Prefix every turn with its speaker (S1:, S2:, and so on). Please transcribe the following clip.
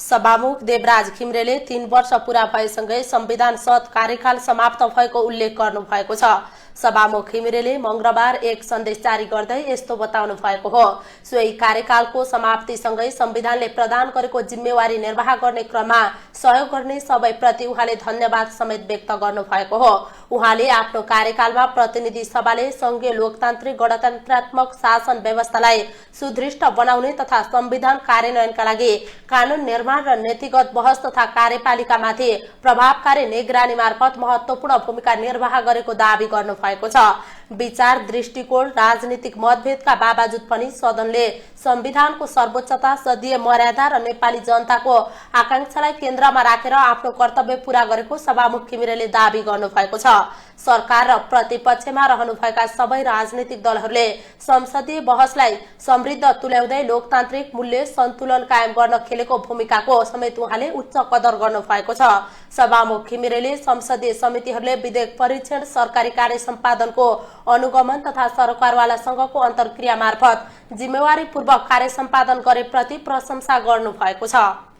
S1: सभामुख देवराज घिमिरेले 3 वर्ष पूरा भएसँगै संविधान सत कार्यकाल समाप्त भएको उल्लेख गर्नुभएको छ। सभामुख घिमिरेले मंगलबार एक सन्देश जारी गर्दै यस्तो बताउनु भएको हो। सोही कार्यकालको समाप्तिसँगै संविधानले प्रदान गरेको जिम्मेवारी निर्वाह गर्ने क्रममा सहयोग गर्ने सबैप्रति उहाँले धन्यवाद समेत व्यक्त गर्नुभएको हो। उहाँले आफ्नो कार्यकालमा प्रतिनिधि सभाले संघीय लोकतान्त्रिक गणतन्त्रात्मक शासन व्यवस्थालाई सुदृढ बनाउने तथा संविधान कार्यान्वयनका लागि कानून निर्माण र नीतिगत बहस तथा कार्यपालिकामाथि प्रभावकारी निगरानी मार्फत महत्वपूर्ण भूमिका निर्वाह गरेको दावी गर्नुभएको छ। विचार, दृष्टिकोण, राजनीतिक मतभेदका बावजुद पनि सदनले संविधानको सर्वोच्चता, सदीय मर्यादा र नेपाली जनताको आकांक्षालाई केन्द्रमा राखेर आफ्नो कर्तव्य पूरा गरेको सभामुख घिमिरेले दावी गर्नुभएको छ। सरकार र प्रतिपक्षमा रहनुभएका सबै राजनीतिक दलहरूले संसदीय बहसलाई समृद्ध तुल्याउँदै लोकतान्त्रिक मूल्य सन्तुलन कायम गर्न खेलेको भूमिकाको समेत उहाँले उच्च कदर गर्नुभएको छ। सभामुख घिमिरेले संसदीय समितिहरूले विधेयक परीक्षण, सरकारी कार्य सम्पादनको अनुगमन तथा सरकारवाला संघको अन्तर्क्रिया मार्फत जिम्मेवारीपूर्वक कार्य सम्पादन गरेप्रति प्रशंसा गर्नुभएको छ।